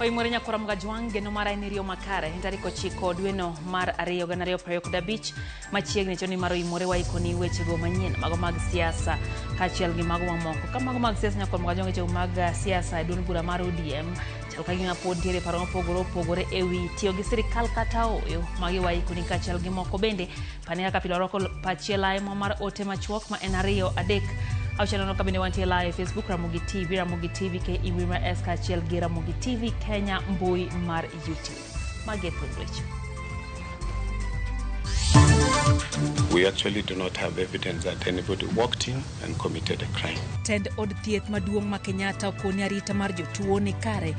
Oimore nyakora Mgajwang' geno mara en riyo makare en tarik 9 dweno mar 2 2025 machiegni choni mar oimore waikoni wechego manyien mago mag siasa kaachiel gi mago mamoko. Ka mago mag siasa nyakora Mgajwang' wechego mag siasa e duond bura mar ODM chal ka gima pod nitiere paro mopogore opogore ewi tiyo gi sirikal kata ooyo. Magi waikoni kaachiel gi moko bende. Pani kaka pile orwako pachie lai mo mar ote machuok ma en 2 3 6 nono ka bende wantie live e Facebook Ramogi TV, Ramogi TV KE Mbui S kaachiel gi Ramogi TV Kenya mbui mar YouTube. Magi e thuond weche. We actually do not have evidence that anybody walked in and committed a crime. Tend od thieth maduong' ma Kenyatta okoni arita mar jotuo ni kare e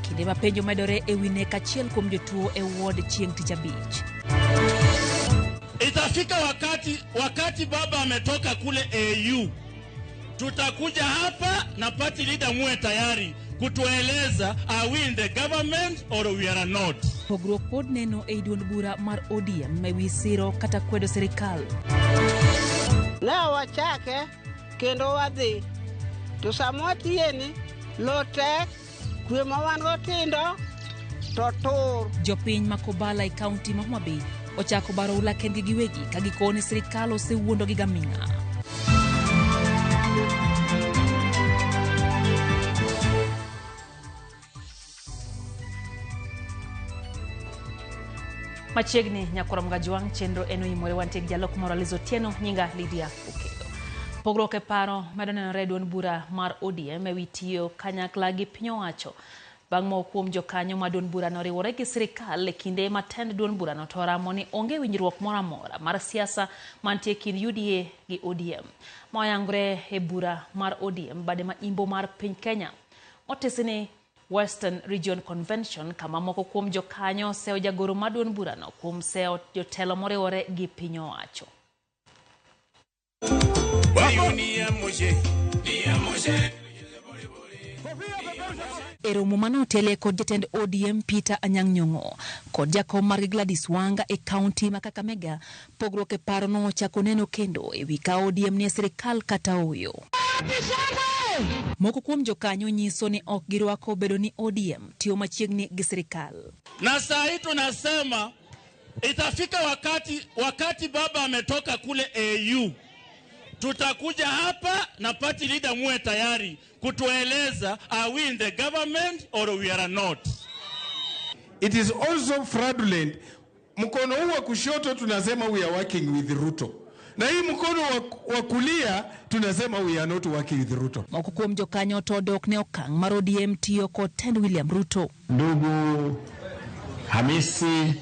kinde ma penjo medore e wi nek achiel kuom jotuo e ward chieng' tich abich. Itafika wakati baba ametoka kule AU, tutakuja hapa na party leader muwe tayari kutueleza are we in the government or we are not. Pogruok pod neno e duond bura mar ODM ewi siro kata kwedo sirikal. Ne wachake kendo wadhi to sama watiyeni lo tek kwe ma wan go tindo to tur. Jopiny ma Kobala e kaunti ma Homa Bay ochako baro ula kendgi giwegi ka gikoni sirikal osewuondogi gaming'a. Machiegni nyakora Mgajwang' chenro en oimore wantie gi jalok moro Liz Otieno nyinga Lydia Okedo. Pogruok e paro medo nenore e duond bura mar ODM ewi tiyo kanyakla gi piny owacho. Bang' moko kuom jokanyo ma duond burano oriwore gi sirikal e kinde ma tend duond burano to oramo ni onge winjruok moro amora mar siasa mantie kind UDA gi ODM. Ma oyangore e bura mar ODM bade ma imbo mar piny Kenya. Otisi ni Western Region Convention kama moko kuom jokanyo oseyo jagoro mar duond burano kuom seyo jotelo moriwore gi piny owacho. E romo mane otelie kod jatend ODM Peter Anyang' Nyong'o kod jakom margi Gladys Wanga e kaunti ma Kakamega, pogruok e paro nochako neno kendo e wi ka ODM nie sirikal kata ooyo. Moko kuom jokanyo nyiso ni ok girwako bedo ni ODM tiyo machiegni gi sirikal. Na saa hii tunasema itafika wakati baba ametoka kule AU, tutakuja hapa na party leader muwe tayari kutueleza are we in the government or we are not. It is also fraudulent. Mkono huu wa kushoto tunasema we are working with Ruto. Na hii mkono wa kulia tunasema we are not working with Ruto. Moko kuom jokanyo to odok ne okang' mar ODM tiyo kod tend William Ruto. Ndugu Hamisi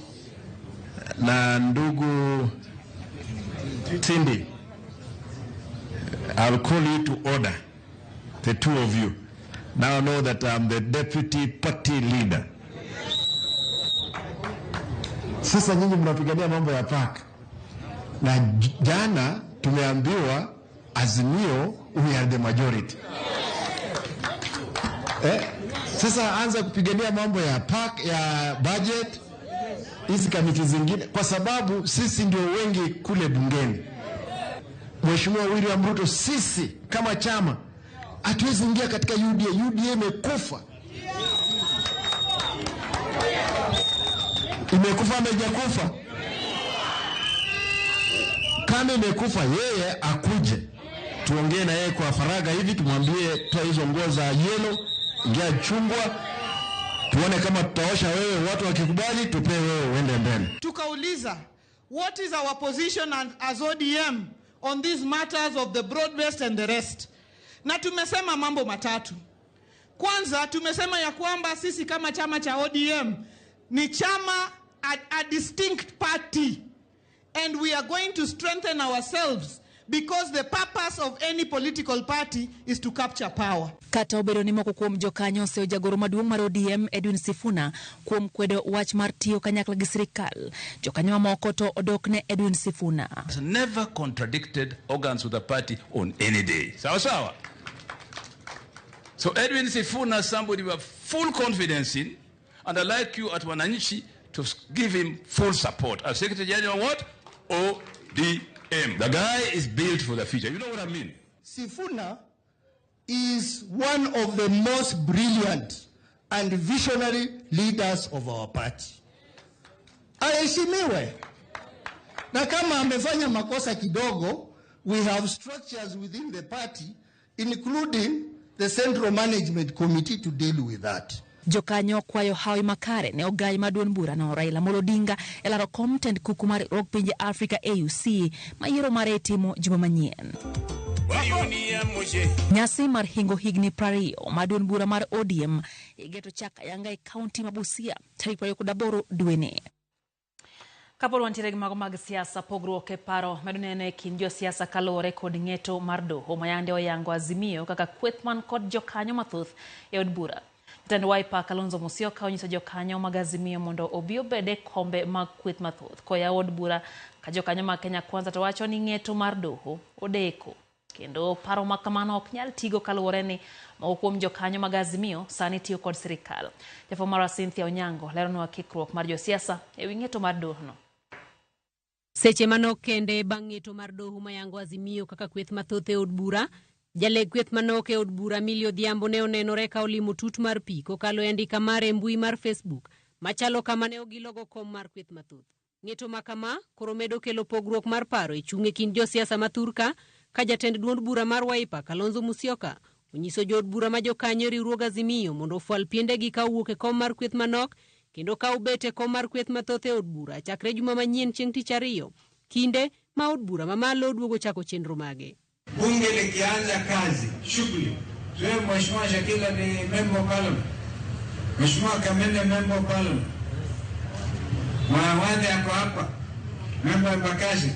na ndugu Cindy, I'll call you to order, the two of you. Now know that I'm the deputy party leader. Sasa nyinyi mnapigania mambo ya park. Na jana tumeambiwa Azimio we are the majority. Sasa anza kupigania mambo ya park, ya budget, hizi kamiti zingine, kwa sababu sisi ndio wengi kule bungeni. Mheshimiwa William Ruto, sisi kama chama hatuwezi ingia katika UDA. UDA imekufa. Imekufa ama haijakufa? Kama imekufa, yeye akuje tuongee na yeye kwa faragha hivi, tumwambie toa hizo nguo za yellow, ingia chungwa, tuone kama tutaosha wewe, watu wakikubali tupe wewe uende mbele. Tukauliza, what is our position as ODM on these matters of the broad-based and the rest? Na tumesema mambo matatu. Kwanza tumesema ya kwamba sisi kama chama cha ODM ni chama a distinct party, and we are going to strengthen ourselves because the purpose of any political party is to capture power. Kata obedo ni moko kuom jokanyo oseyo jagoro maduong' mar ODM Edwin Sifuna kuom kwedo wach mar tiyo kanyakla gi sirikal, jokanyo mamoko to odok ne Edwin Sifuna. Has never contradicted organs of the party on any day. Sawa sawa. So Edwin Sifuna, somebody we have full confidence in, and I like you at Wananchi to give him full support. As Secretary General, what? ODM. The guy is built for the future. You know what I mean? Sifuna is one of the most brilliant and visionary leaders of our party. Aheshimiwe, na kama amefanya makosa kidogo, we have structures within the party, including the Central Management Committee, to deal with that. Jokanyo kwayo hawi makare ne ogai ma duond burano Raila Amolo Odinga e laro kom tend kuku mar riwruog pinje Afrika AUC ma yiero mare itimo juma manyien. Nyasi mar hingo higni 20 ma duond bura mar ODM igeto chak ayanga e kaunti ma Busia tarik 28 dweni. Kapod wantiere gi mago mag siasa, pogruok e paro medo neno e kind josiasa kaluwore kod ng'eto mar doho mayande oyango Azimio kaka kweth man kod jokanyo mathoth e od bura. Jatend Wiper Kalonzo Musyoka onyiso jokanyo mag Azimio mondo obi obed e kombe mag kweth mathoth koyawo od bura ka jokanyo mag Kenya Kwanza to wacho ni ng'eto mar doho odeko. Kendo paro ma kamano ok nyal tigo kaluwore ni moko kuom jokanyo mag Azimio sani tiyo kod sirikal. Jafwambo marwa Cynthia Onyango leronwa kikruok mar josiasa ewi ng'eto mar dohono. Seche manok kende bang' ng'eto mar doho mayango Azimio kaka kweth mathoth e od bura, jaleg kweth manok e od bura Millie Odhiambo ne onenore ka olimo tut mar pi kokalo e andika mare e mbui mar Facebook machalo kama ne ogilogo kom mar kweth mathoth. Ng'eto ma kama koro medo kelo pogruok mar paro e chung' e kind josiasa ma thurka ka jatend duond bura mar Wiper Kalonzo Musyoka onyiso jood bura ma jokanyo e riwruog Azimio mondo ofwal piendegi ka owuok e kom mar kweth manok kendo ka obet e kom mar kweth mathoth e od bura chakre juma manyien chieng' tich ariyo, kinde ma od bura mamalo duogo chako chenro mage. Bunge likianza kazi shughuli, tuwe Mheshimiwa Shakila ni member of parliament, Mheshimiwa Kamene member of parliament, Mwawande ako hapa member wa Embakasi.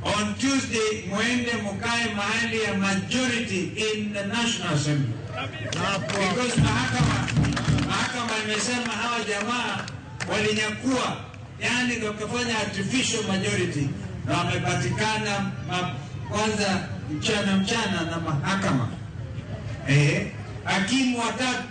On Tuesday muende mukae mahali ya majority in the National Assembly, because mahakama imesema hawa jamaa walinyakua, yani wakafanya artificial majority na wamepatikana kwanza mchana mchana na mahakama. Hakimu watatu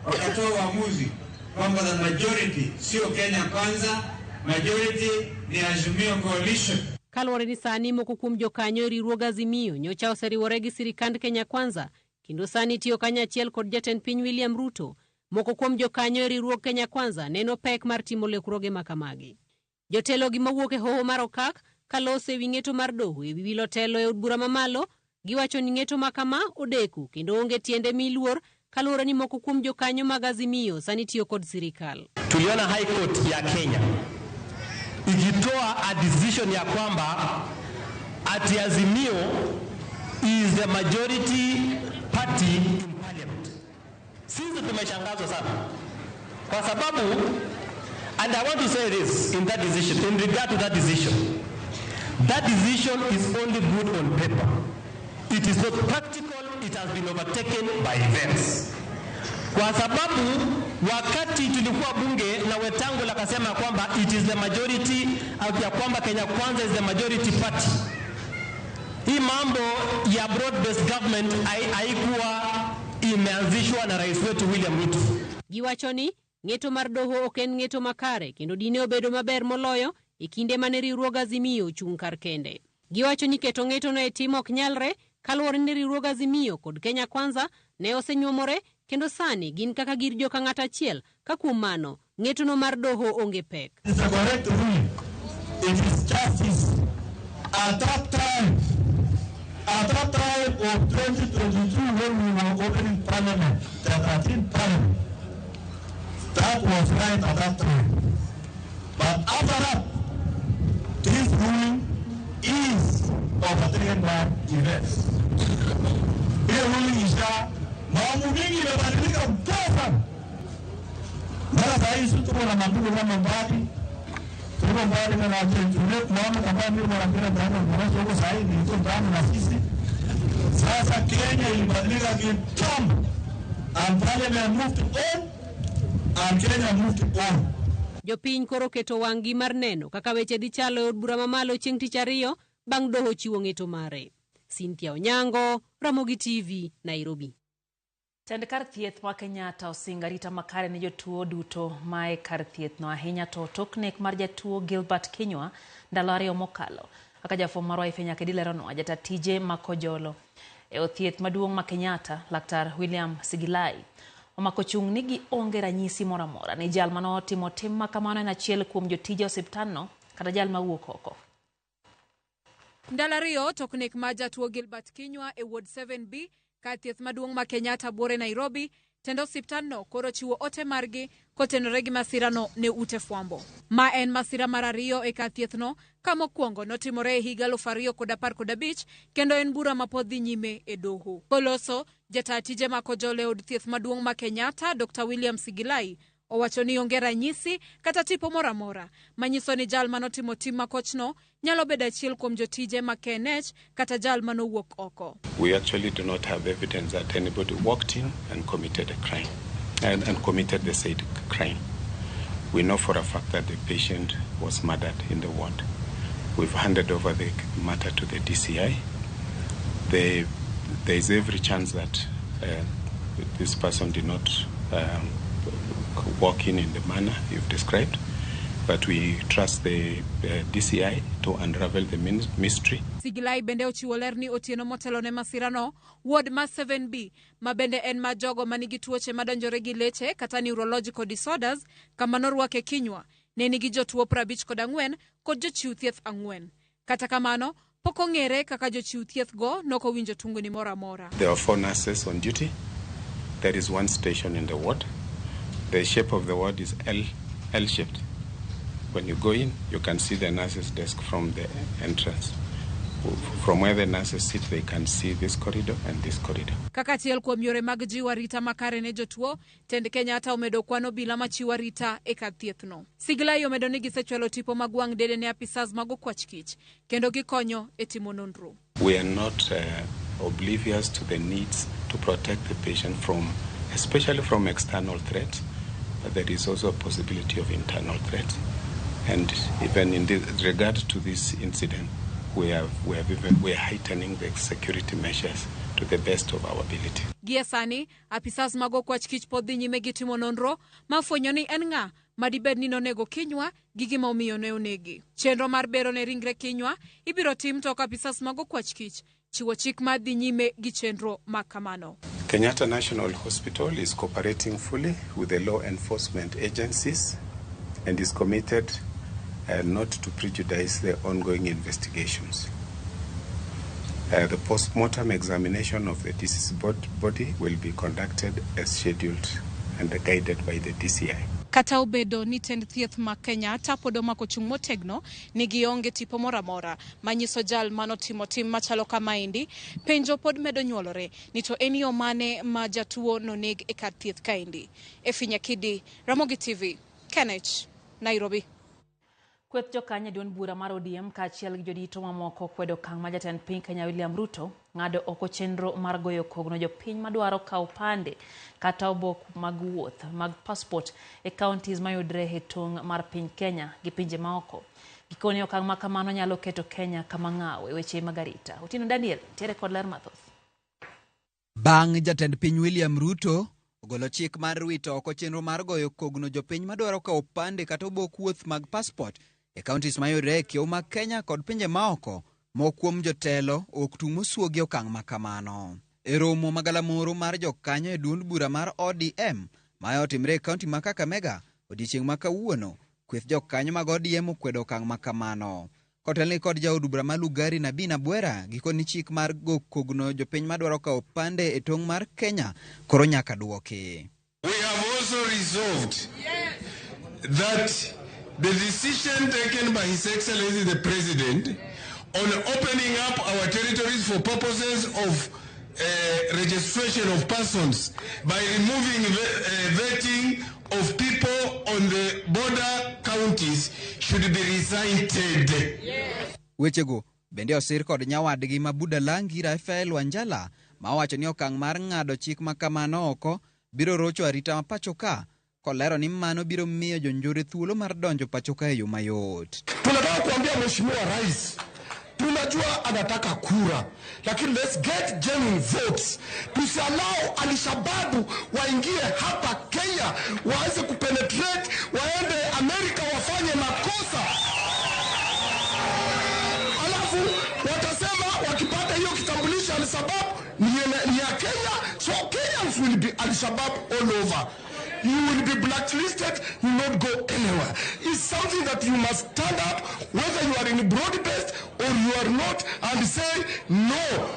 wakatoa uamuzi kwamba the majority sio Kenya Kwanza, majority ni Azimio Coalition. Kaluwore ni sani moko kuom jokanyo e riwruog Azimio nyocha oseriwore gi sirikand Kenya Kwanza kendo sani tiyo kanyachiel kod jatend piny William Ruto. Moko kuom jokanyo e riwruog Kenya Kwanza neno pek mar timo lokruoge ma kamagi. Jotelo gi mawuok e hoho mar Okak kaloso ewi ng'eto mar doho ewi wilo telo e od bura mamalo giwacho ni ng'eto ma kama odeko kendo onge tiende miluor kaluwore ni moko kuom jokanyo mag Azimio sani tiyo kod sirikal. Tuliona High Court ya Kenya ikitoa a decision ya kwamba ati Azimio is the majority party in parliament. Sisi tumeshangazwa sana kwa sababu, and I want to say this in that decision, in regard to that decision, that decision is only good on paper. It is not practical, it has been overtaken by events. Kwa sababu wakati tulikuwa bunge na Wetangula akasema kwamba it is the majority, au ya kwamba Kenya Kwanza is the majority party. Hii mambo ya broad based government haikuwa imeanzishwa na rais wetu William Ruto. Giwacho ni ng'eto mar doho ok en ng'eto makare kendo dine obedo maber moloyo e kinde mane riwruog Azimio ochung' kar kende. Giwacho ni keto ng'etono e tim ok nyalre kaluwore ni riwruog Azimio kod Kenya Kwanza ne osenyuomore kendo sani gin kaka gir joka ng'ato achiel ka kuom mano ng'etono mar doho onge pek. It's a correct ruling. It is justice. At that time of 2022 when we were opening parliament, the 13th parliament, that was right at that time. But after that, this ruling is overtaken by events. Hii ruling isha, mambo mingi imebadilika mbaya sana. Mara saa hii sisi tuko na mandugu kama Mbadi, tuko mbali na tunaona kama mimi mwanapenda ndani na huko saa hii ni ndani na sisi. Sasa Kenya ilibadilika kitambo, and parliament moved on and Kenya moved on. Jopiny koro keto wang'gi mar neno kaka weche dhi chalo e od bura mamalo chieng' tich ariyo bang' doho chiwo ng'eto mare. Cynthia Onyango, Ramogi TV, Nairobi. Tend kar thieth ma Kenyatta osingo arita makare ne jotuo duto mae kar thieth no, ahinya to tok nek mar jatuo Gilbert Kinyua ndalo 2 mokalo. Kaka jafwambo marwa Ifenya Kedi leronwa, jata tije ma Kojolo e od thieth maduong' ma Kenyatta, Laktar William Sigilai Omako chung' ni gionge ranyisi moro amora ni jal manotimo tim makamano en achiel kuom jotije osiptandno kata jal mawuok oko. Ndalo ariyo tok nek mar jatuo Gilbert Kinyua e Ward 7B kar thieth maduong' ma Kenyatta buore Nairobi, tend osiptandno koro chiwo ote margi kotenore gi masirano ne ute fwambo. Ma en masira mar ariyo e kar thiethno ka mokwongo notimore e higa 2015 kendo en bura mapod dhi nyime e doho. Koloso, jata tije makojolo e od thieth maduong' ma Kenyatta, Dr. William Sigilai, owacho ni onge ranyisi kata tipo moro amora manyiso ni jal manotimo tim makochno nyalo bedo achiel kuom jotije ma KNH kata jal manowuok oko. We actually do not have evidence that anybody walked in and committed a crime and committed the said crime. We know for a fact that the patient was murdered in the ward. We've handed over the matter to the DCI. There is every chance that this person did not walk in the manner you've described, but we trust the DCI to unravel the mystery. Sigilai bende ochiwo ler ni otieno motelo ne masirano, ward mar 7B ma bende en mar jogo manigi tuoche madonjore gi leche kata neurological disorders kama norwake Kinyua ne nigi jotuo 54 kod jochiw thieth 4. Kata kamano, pok ong'ere kaka jochiw thieth go nokowinjo tungni moro amora. There are 4 nurses on duty. There is one station in the ward. The shape of the ward is L-shaped. When you go in, you can see the nurse's desk from the entrance. From where the nurses sit, they can see this corridor and this corridor. Kaka achiel kuom yore mag jiwo arita makare ne jotuo, tend Kenyatta omedo kwan obila machiwo arita e kar thiethno. Sigilai omedo ni gisechwalo tipo mag wang' dede ne apisas mag okwach kich kendo gikonyo e timo nonro. We are not oblivious to the needs to protect the patient from, especially from external threats. But there is also a possibility of internal threats. And even in regard to this incident, we are heightening the security measures to the best of our ability. Gie sani, apisas mag okwach kich pod dhi nyime gi timo nonro mafwenyo ni en ng'a madibed ni nonego Kinyua gi gima omiyo ne onegi. Chenro mar bero ne ringre Kinyua ibiro tim tok apisas mag okwach kich chiwo chik mar dhi nyime gi chenro ma kamano. Kenyatta National Hospital is cooperating fully with the law enforcement agencies and is committed not to prejudice the ongoing investigations. The post-mortem examination of the deceased body will be conducted as scheduled and guided by the DCI. Kata obedo ni tend thieth ma Kenyatta pod omako chung' motegno ni gionge tipo moro amora manyiso jal manotimo tim machalo kamaendi, penjo pod medo nyuolore ni to en yo mane ma jatuo noneg e kar thieth kaendi. Efi Nyakidi, Ramogi TV, KNH, Nairobi. Kweth jokanyo e duond bura mar ODM kaachiel gi jodito mamoko kwedo okang' ma jatend piny Kenya William Ruto ng'ado oko chenro mar goyo kogno jopiny madwaro kawo pande kata obok mag wuoth mag passport e counties mayudre e tong' mar piny Kenya gi pinje maoko. Gikone okang' ma kamano nyalo keto Kenya kama ng'aw e weche mag arita. Otieno Daniel ntiere kod ler mathoth. Bang' jatend piny William Ruto ogolo chik mar wito oko chenro mar goyo kogno jopiny madwaro kawo pande kata obok wuoth mag passport e counties mayudore e kiewo mag Kenya kod pinje maoko, moko kuom jotelo ok tung' mosuogi okang' makamano. E romo magalamoro mar jokanyo e duond bura mar ODM ma otimre e kaunti ma Kakamega odiechieng' ma kawuono, kweth jokanyo mag ODM okwedo okang' makamano. Kotelni kod jaod bura ma Lugari Nabina Bwera, gikoni chik mar go kogno jopiny madwaro kawo pande e tong' mar Kenya koro nyaka duoki. We have also resolved that the decision taken by His Excellency the President on opening up our territories for purposes of registration of persons by removing vetting of people on the border counties should be recited. Wechego bende osir kod nyawadgi ma Budalangi Rafael Wanjala ma owacho ni okang' mar ng'ado chik ma kamano oko biro rocho arita ma pacho ka, kolero ni mano biro miyo jonjore thuolo mar donjo pacho ka e yo mayot. Tunataka kuambia Mheshimiwa Rais, tunajua anataka kura, lakini let's get genuine votes. Tusiallow Al-Shabaab waingie hapa Kenya, waanze kupenetrate, waende Amerika wafanye makosa. Alafu watasema wakipata hiyo kitambulisho Al-Shabaab ni ya Kenya, so Kenyans will be Al-Shabaab all over. You will be blacklisted, you will not go anywhere. It's something that you must stand up, whether you are in broad-based or you are not, and say no.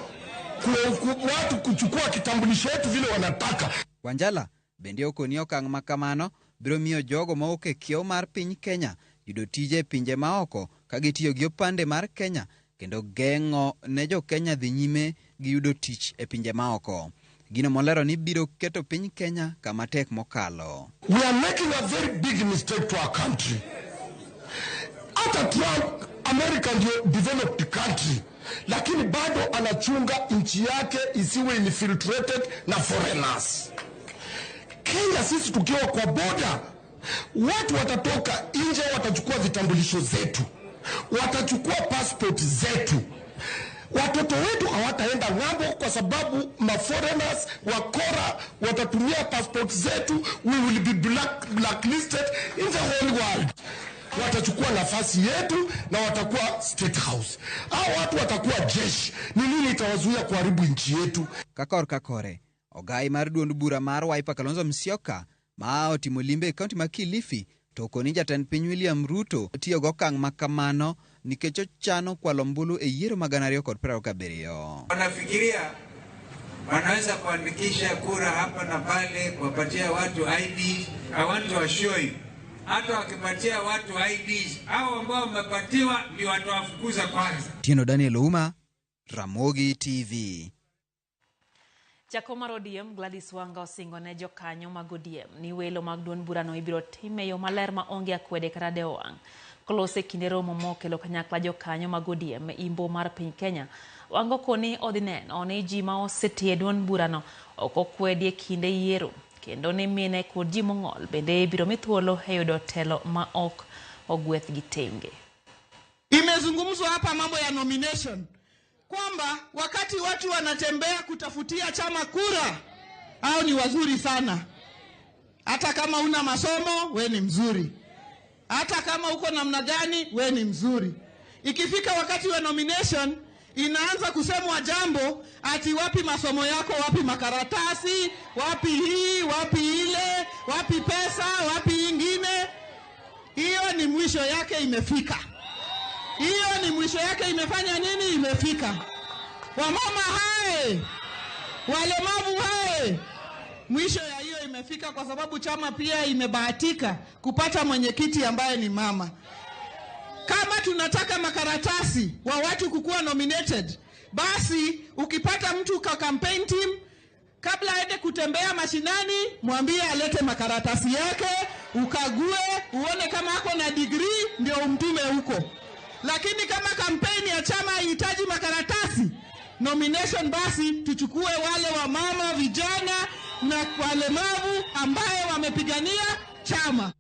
Watu kuchukua kitambulisho yetu vile wanataka. Wanjala bende okoni okang' ma kamano biro miyo jogo mawuok e kiewo mar piny Kenya yudo tije e pinje maoko ka gitiyo gi opande mar Kenya kendo geng'o ne jo Kenya dhi nyime gi yudo tich e pinje maoko. Gino molero ni biro keto piny Kenya kama tek mokalo. We are making a very big mistake to our country. Hata Trump, America ndio developed country, lakini bado anachunga nchi yake isiwe infiltrated na foreigners. Kenya sisi tukiwa kwa boda, watu watatoka nje, watachukua vitambulisho zetu, watachukua passport zetu. Watoto wetu hawataenda ng'ambo kwa sababu ma foreigners wakora watatumia passport zetu. We will be blacklisted in the whole world. Watachukua nafasi yetu na watakuwa State House. Hao watu watakuwa jeshi. Ni nini itawazuia kuharibu nchi yetu? Kakor kakore, ogai mar duond bura mar Wiper Kalonzo Musyoka ma otimo limbe e kaunti ma Kilifi to okoni jatend piny William Ruto tiyo gi okang' ma kamano nikech ochano kwalo ombulu e yiero mag 2027. Wanafikiria wanaweza kuandikisha kura hapa na pale, kuwapatia watu ID. I want to assure you, hata wakipatia watu IDs, hao ambao wamepatiwa ndio watawafukuza kwanza. Tieno Daniel Ouma, Ramogi TV. Jakom mar ODM Gladys Wanga osingo ne jokanyo mag ODM ni welo mag duond burano ibiro tim e yo maler ma onge akwede kata dewo wang'. Kolose e kinde romo mokelo kanyakla jokanyo mag ODM e imbo mar piny Kenya, Wanga okoni odhi neno ni ji ma osetiyo e duond burano ok okwedi e kinde yiero, kendo ni mine kod ji mong'ol bende ibiro mi thuolo e yudo telo ma ok ogwethgi tenge. Imezungumzwa hapa mambo ya nomination, kwamba wakati watu wanatembea kutafutia chama kura, hao ni wazuri sana. Hata kama una masomo, we ni mzuri. Hata kama uko namna gani, we ni mzuri. Ikifika wakati wa nomination, inaanza kusemwa jambo ati wapi masomo yako, wapi makaratasi, wapi hii, wapi ile, wapi pesa, wapi ingine. Hiyo ni mwisho yake imefika. Hiyo ni mwisho yake imefanya nini? Imefika. Wamama hai, walemavu hai, mwisho ya hiyo imefika, kwa sababu chama pia imebahatika kupata mwenyekiti ambaye ni mama. Kama tunataka makaratasi wa watu kukuwa nominated, basi ukipata mtu kwa campaign team, kabla aende kutembea mashinani, mwambie alete makaratasi yake, ukague, uone kama ako na degree, ndio umtume huko. Lakini kama kampeni ya chama haihitaji makaratasi nomination, basi tuchukue wale wa mama, vijana na walemavu ambaye wamepigania chama.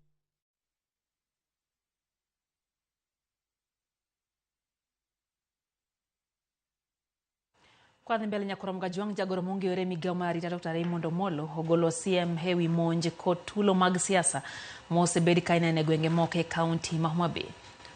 Kwadhi mbele nyakoro Mgajwang' jagoro mong'ere migawo mar arita Dr. Raymond Omolo ogolo siem ewi monj kod tulo mag siasa mosebed ka ineno e gwenge moko e kaunti ma Homa Bay.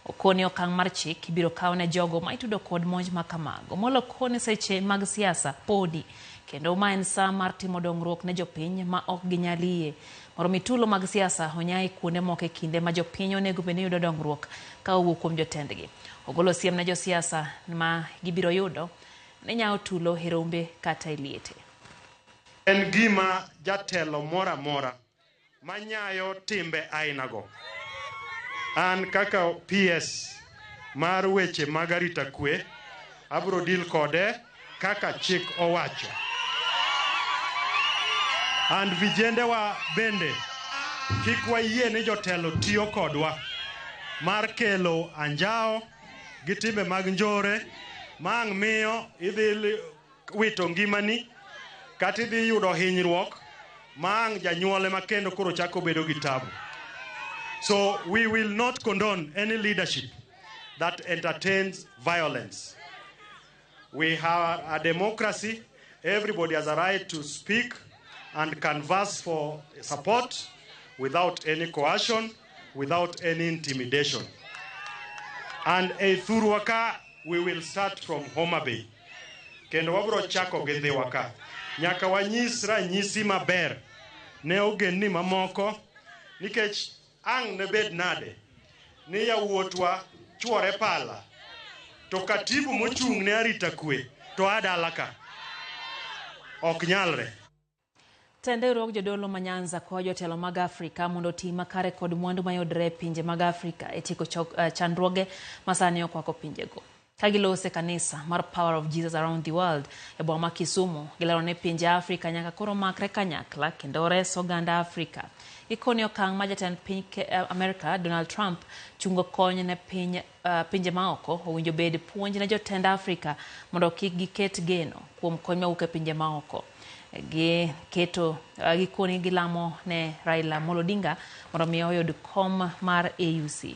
Okoni okang' mar chik ibiro kaw ne jogo ma itudo kod monj ma kamago. Omolo koni seche mag siasa podi kendo ma en saa mar timo dongruok ne jopiny ma ok ginyal yie mondo mi tulo mag siasa onya kuonde moko e kinde ma jopiny onego bed ni yudo dongruok ka owuok kuom jotendgi. Ogolo siem ne josiasa ma gibiro yudo ne nyawo tulo e rombe kata e liete. En gima jatelo moro amora manyayo timbe ainago. An kaka PS mar weche mag arita kwe, abro deal kode kaka chik owacho. And vijendewa bende, kik wayie ni jotelo tiyo kodwa mar kelo anjao gi timbe mag njore ma ang' miyo idhi wito ngimani kata idhi yudo hinyruok ma ang' janyuol ema kendo koro chako bedo gi tabu. So we will not condone any leadership that entertains violence. We have a democracy. Everybody has a right to speak and canvass for support without any coercion, without any intimidation. And e thurwa ka, we will start from Homa Bay. Kendo wabro chako gi dhiwa ka. Nyaka wanyis ranyisi maber ne ogendni mamoko nikech ang' ne bed nade ni yawuotwa chwore pala to katibu mochung' ne arita kwe to a dala ka. Ok nyalre. Tend riwruog jodolo ma Nyanza kwayo jotelo mag Afrika mondo oti makare kod mwandu mayudore e pinje mag Afrika e tieko chandruoge masani okwako pinjego. Ka gilose kanisa mar Power of Jesus Around the World e boma ma Kisumu, gilero ni pinje Afrika nyaka koro makre kanyakla kendo res oganda Afrika. Gikoni okang' ma jatend piny Amerka Donald Trump chungo kony ne piny pinje maoko owinjo bed puonj ne jotend Afrika mondo kik giket geno kuom kony mawuok e pinje maoko. Gi keto gikoni gilamo ne Raila Amolo Odinga mondo mi oyud kom mar AUC.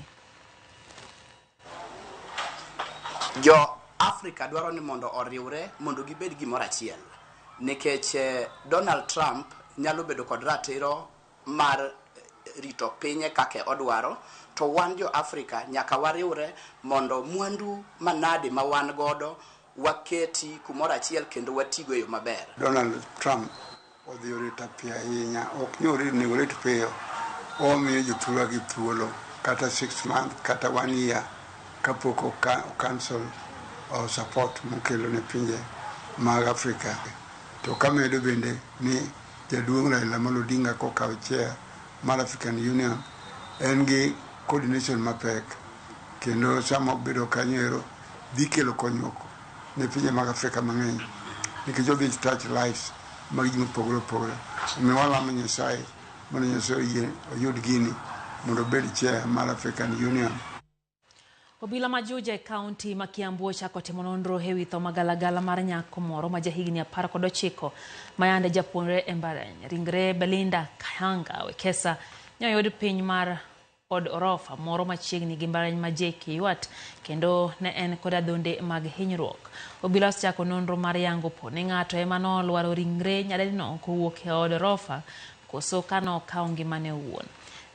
Jo Afrika dwaro ni mondo oriwre mondo gibed gimoro achiel nikech Donald Trump nyalo bedo kod ratiro mar rito pinye kaka odwaro to wan jo Afrika nyaka wariwre mondo mwandu manade ma wan godo waketi kumoro achiel kendo watigo e yo maber. Donald Trump odhi orito piyo ahinya, ok ni onego orit piyo, omiyo jothurwa gi thuolo kata 6 months kata 1 year kapok o cancel support mokelo ne pinje mag Afrika. To kamedo bende ni jaduong' Raila Amolo Odinga kokawo chair mar African Union en gi coordination mapek kendo sama obedo kanyo ero dhi kelo konyruok ne pinje mag Afrika mang'eny nikech odhi touch lives mag ji mopogore opogore. Omiyo walamo Nyasaye mondo Nyasaye oyie oyud gini mondo obed chair mar African Union. Obila ma Juja e kaunti ma Kiambu ochako timo nonro e wi tho magalagala mar nyako moro ma jahigni 19 ma yande japuonjre e mbalariany. Ringre Belinda Kahanga Wekesa ne oyud piny mar od orofa moro machiegni gi mbalariany ma JKUAT kendo ne en kod adhonde mag hinyruok. Obila osechako nonro mar yango po ni ng'ato ema nolwaro ringre nyadendino kowuok e od orofa koso kano okawo ngimane owuon.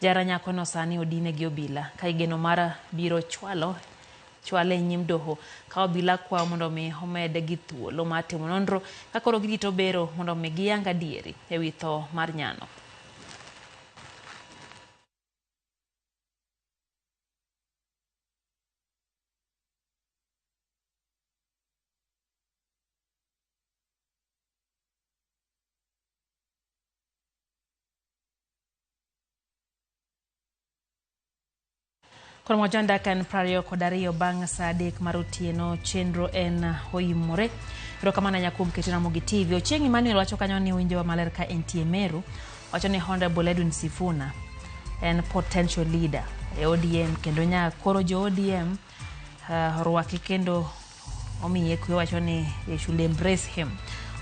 Jara nyakono sani odine gi obila ka igeno mar biro chwale e nyim doho ka obila kwayo mondo mi omed gi thuolo mar timo nonro ka koro girito bero mondo mi giyang adieri e wi tho mar nyano. Koro mochon dakika en 22 bang' saa 3 mar otieno chenro en oimore. Erokamano ahinya kuom keto Ramogi TV. Ochieng' Emmanuel wacho kanyo ni winjowa maler ka entie Meru. Wacho ni Honorable Edwin Sifuna en potential leader e ODM kendo nyaka koro jo ODM orwake kendo omiye kwe, wacho ni they should embrace him.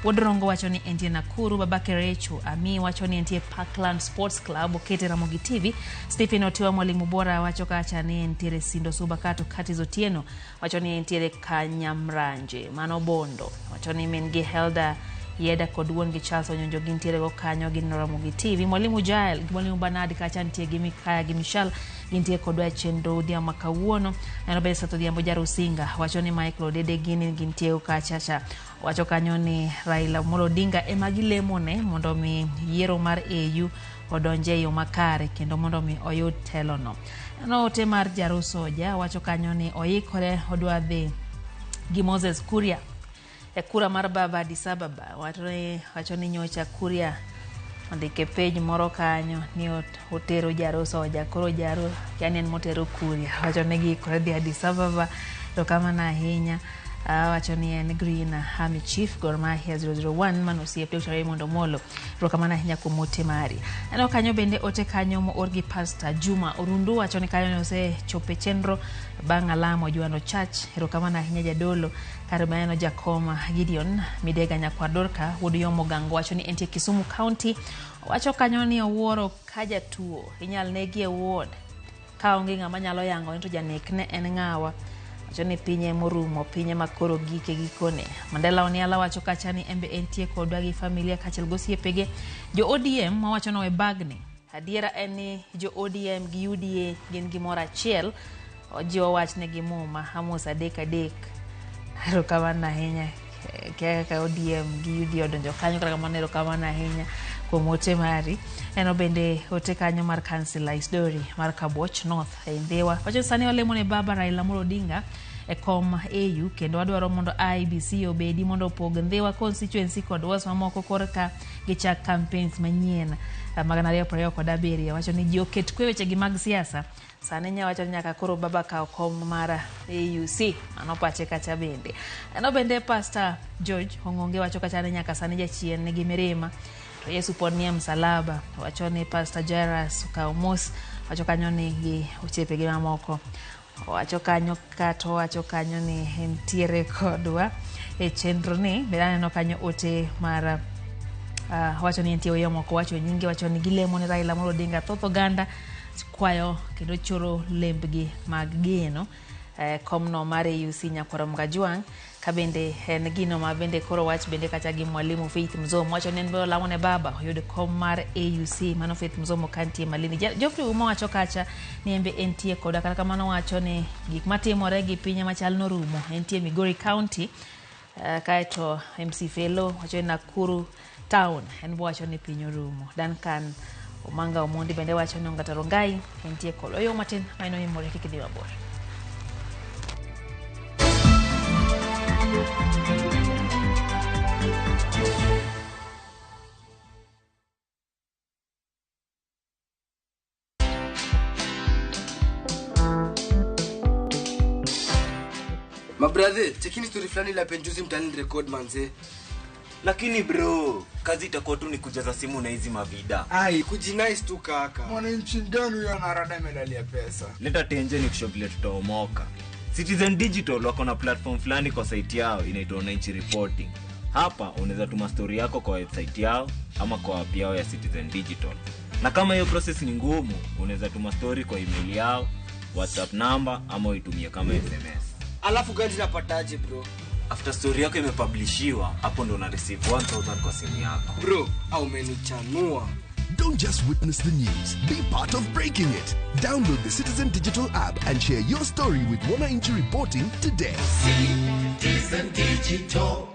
Wuod Rongo wacho ni entie Nakuru. Babake Recho Ami wacho ni entie Parkland Sports Club okete Ramogi TV. Stephen Otiwa mwalimu bora wacho kacha ni entiere Sindo Suba kato Katis Otieno wacho ni entiere Kanyamranje mano Bondo wacho ni min gi Helda Yeda kod wuon gi Charles Onyonjo gintiere go kanyo gineno Ramogi TV. Mwalimu Jael gi mwalimu Bernard kacha nitie gi Mikaya gi Michelle gintie kodwa e chenro odhiambo ma kawuono. Neno bende Seth Odhiambo Jarusinga wacho ni Michael Odede gini gintie kacha cha wacho kanyo ni Raila Amolo Odinga ema gilemone mondo mi yiero mar AU odonje e yo makare kendo mondo mi oyud telono. No ote mar Jarusoja wacho kanyo ni oikore odwa dhi gi Moses Kuria e kura mar baba Addis Ababa. Wacho ni nyocha Kuria ondike page moro kanyo ni otero Jarusoja koro Jaru yani en motero Kuria wacho ni giikore dhi Addis Ababa. Erokamano ahinya. Wacho ni en Green Army Chief Gor Mahia 001 mano osiep Dr. Raymond Omolo. Erokamano ahinya kuom ote mari. Aneno kanyo bende ote kanyo moor gi Pastor Juma Orundu wacho ni kanyo ne osechopo e chenro bang' alamo Juano Church. Erokamano ahinya jadolo. Kare maneno Jakom Gideon Midega nyakwar Dorka wuod Yomo Gango wacho ni entie Kisumu County. Wacho kanyo ni owuoro ka jatuo inyal negi e ward ka onge ng'ama nyalo yango ni to janek ne en ng'awa. Wacho ni pinye morumo, pinye makoro gike gikone. Mandela Oniala wacho kacha ni embe entie kodwa gi familia kaachiel gi osiepege. Jo ODM mawacho ni owe bagni. Adiera en ni jo ODM gi UDA gin gimoro achiel. Ojiwo wachne gi muma Amos 3:3. Erokamano ahinya. Kia kaka ODM gi UDA odonjo kanyo, kata kamano erokamano ahinya kuom ote mari. Neno bende ote kanyo mar Kansila Isdori mar Kabuoch North e Ndhiwa. Wacho ni sani walemo ne baba Raila Amolo Odinga e kom AU kendo wadwaro mondo IEBC obedi mondo opog Ndhiwa constituency kod wards mamoko korka gichak campaigns manyien mag 2027. Wacho ni ji oket kwe wechegi mag siasa. Sani nya wacho ni nyaka koro baba kaw kom mar AUC. Mano pache kacha bende. Ano bende Pastor George Ong'onge wacho kacha ni nyaka sani jachien nigi mirima to Yesu pod nie msalaba. Wacho ni Pastor Jairus okawo mos. Wacho kanyo ni gi osiepe mamoko. Wacho kanyo kata owacho kanyo ni entiere kodwa e chenro ni. Bende aneno kanyo ote mar wacho ni entie oyo moko wacho nyinge, wacho ni gilemo ne Raila Amolo Odinga. Thoth oganda kwayo kendo choro lembgi mag geno komno mar AUC Nyakwar Mgajwang', ka bende en gino ma bende koro wach bende kata gi Mwalimu Faith Mzomo wacho ni en be olamo ne baba oyud kom mar AUC. Mano Faith Mzomo kantie Malindi. Geoffrey Uma wacho kacha ni en be entie koda, kata kamano wacho ni gik matimore gi pinye machal norumo. Entie Migori County. Kaeto MC Felo wacho ni Nakuru Town en bo wacho ni piny orumo. Duncan Omanga Omondi bende wacho ni Ongata Rongai entie kod oyo matin ma en oimore kik idhi mabor. Mabrathe, chekini story fulani la penjuzi mtani record manze. Lakini bro, kazi itakuwa tu ni kujaza simu na hizi mavida. Ai, kujinice tu kaka. Mwananchi gani huyo anarada medali ya pesa? Leta tenje ni kushow vile tutaomoka. Citizen Digital wako na platform fulani kwa site yao inaitwa Wananchi Reporting. Hapa unaweza tuma story yako kwa website yao ama kwa app yao ya Citizen Digital. Na kama hiyo process ni ngumu, unaweza tuma story kwa email yao, WhatsApp number ama uitumie kama SMS. Alafu gani napataje bro? After story yako imepublishiwa, hapo ndo una receive 1000 kwa simu yako. Bro, au umenichanua. Don't just witness the news, be part of breaking it. Download the Citizen Digital app and share your story with Wananchi Reporting today. Citizen Digital.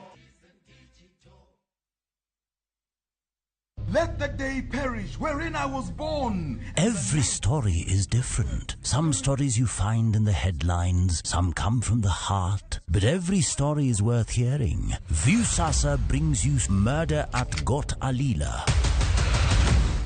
Let the day perish wherein I was born. Every story is different. Some stories you find in the headlines, some come from the heart. But every story is worth hearing. Viusasa brings you Murder at Got Alila.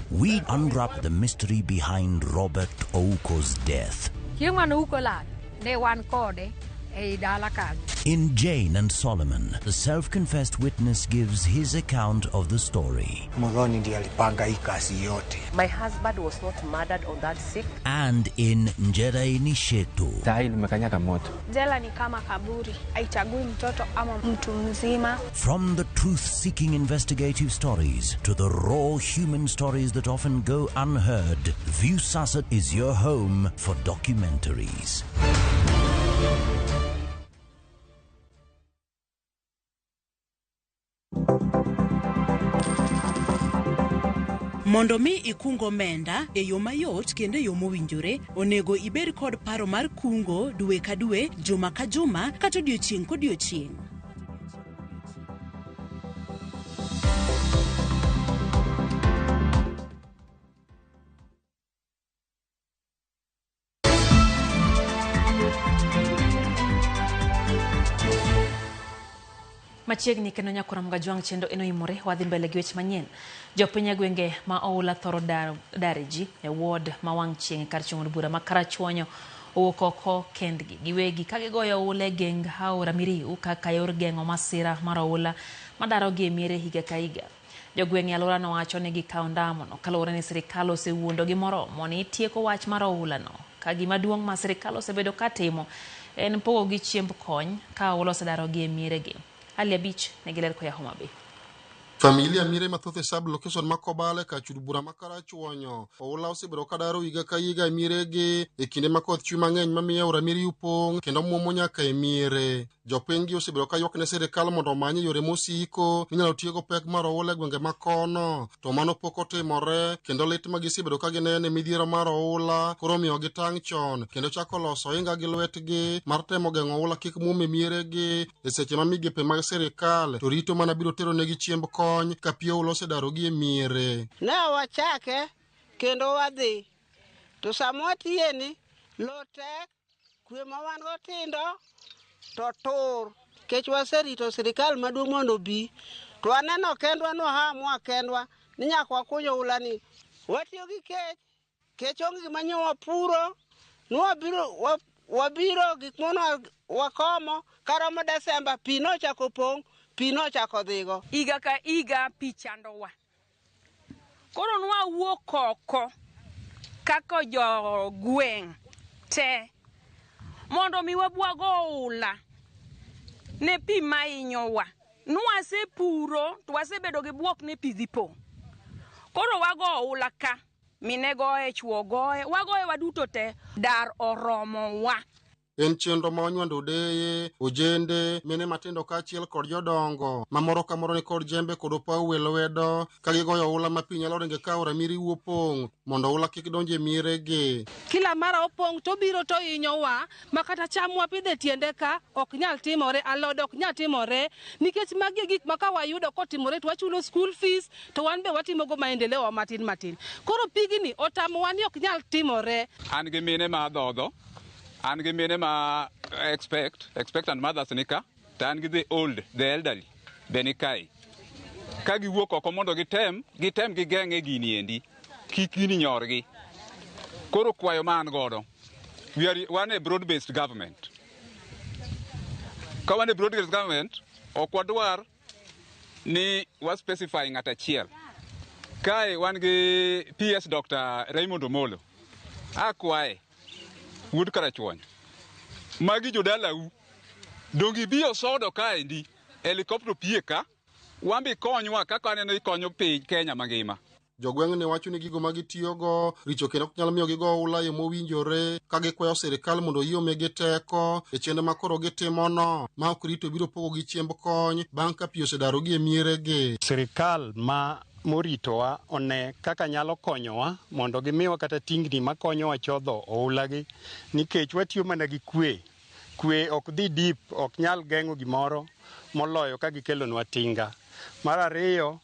We unwrap the mystery behind Robert Ouko's death. Chieng' mane Ouko lal, ne wan kode ei dala kanyo. In Jane and Solomon, the self-confessed witness gives his account of the story. Muthoni ndiye alipanga hii kazi yote. My husband was not murdered on that 6th. And in Njera Nishetu. Sahi lumekanyaga moto. Jela ni kama kaburi, haichagui mtoto ama mtu mzima. From the truth-seeking investigative stories to the raw human stories that often go unheard, Viusasa is your home for documentaries. Mondo mi ikung omenda e yo mayot kendo e yo mowinjore, onego ibed kod paro mar kungo dwe ka dwe, juma ka juma, kata odiochieng' kodiochieng'. Machiegni kendo Nyakwar Mgajwang' chendo eno imore wadhi mbele gi weche manyien. Jopiny e gwenge ma oula thoro dare ji e ward ma wang' chieng' kar chung' od bura ma Karachuonyo owuok oko kendgi giwegi ka gigoyo oula e geng aora Miriu kaka yor geng'o masira mar oula madarogi e miere higa ka higa. Jogweng' e alworano wacho ni gikawo ndamono kaluwore ni sirikal osewuondogi moromo ni tieko wach mar oulano ka gima duong' ma sirikal osebedo katimo en pogogi chiemb kony ka oula osedarogi e mieregi. Ali abich nigi ler koya Homa Bay. Familia mire mathoth e sub location ma Kobale kar chud bura ma Karachuonyo oula osebedo kadaro higa ka higa e mieregi e kinde ma koth chwe mang'eny mamiyo aora Miriu pong' kendo muomo nyaka e miere. Jopiny gi osebedo ka ywak ne sirikal mondo omany yore mosiko minyalo tiego pek mar oula e gwenge ma kono, to mano pok otimore kendo lit ma gisebedo ka ginene midhiero mar oula koro omiyo gitang' chon kendo chako loso ohinga gi lwetgi mar temo geng'o oula kik muom e mieregi e seche ma migepe mag sirikal to rito mana biro tero negi chiemb kony ka pi oula osedarogi e miere. Ne wachake kendo wadhi to sama watiyeni lo tek kwe ma wan go tindo to tur kech waserito sirikal maduong' mondo obi to waneno kendwa nwahamwa kendwa ni nyaka wakuny oulani. Watiyo gi kech, kech onge gima nyo wapuro, nwabiro wabiro gik mono wakomo karomo Desemba pi nochako pong', pi nochako dhigo. Higa ka higa pi chandowa. Koro nwawuok oko kaka jogweng' te mondo mi wabwag oula ne pi mahinyowa. Nwasepuro to wasebedo gi bwok ni pi dhi pong'. Koro wago oula ka, mine goye, chwo goye, wagoye waduto te, dar oromowa. En chenro ma onywando deye, ojende, mine matindo kaachiel kod jodongo ma moro ka moro nikod jembe kod opaw e lwedo ka gigoyo oula ma pi nyalo ringe ka aora Miriu opong' mondo oula kik donj e mieregi. Kila mara opong' to obiro to hinyowa ma kata cham wapidho e tiende ka ok nyal timore, alode ok nyal timore nikech magi e gik ma ka wayudo kotimore to wachulo school fees to wan be watimogo maendeleo matin matin. Koro pigni otamowa ni ok nyal timore. An gi mine ma dhodho, an gi mine ma expectant mothers ni ka, to an gi the old, the elderly be ni kae. Ka giwuok oko mondo gitem gigeng'e gini endi, kik gini nyorgi. Koro kwayo ma an godo, wan e broad based government. Ka wan e broad based government, ok wadwar ni wa specify ng'at achiel. Kae wan gi PS Dr. Raymond Omolo. Akwaye wuod Karachuonyo, magi jodalau, dong ibi osodo kaendi, helicopter pie ka, wambi konywa kaka aneno ikonyo piny Kenya mangima. Jogweng'ni wacho ni gigo ma gitiyogo richo kendo ok nyal miyo gigo oula e yo mowinjore ka gikwayo sirikal mondo oyie omigi teko e chenro ma koro gitimono ma ok rito biro pogogi chiemb kony bang' ka pi osedarogi e mieregi. Sirikal ma moritowa one kaka nyalo konyowa mondo gimiwa kata tingni makonyowa chodho oulagi nikech watiyo mana gi kwe. Kwe ok dhi deep, ok nyal geng'o gimoro moloyo ka gikelonwa tinga. Mar ariyo,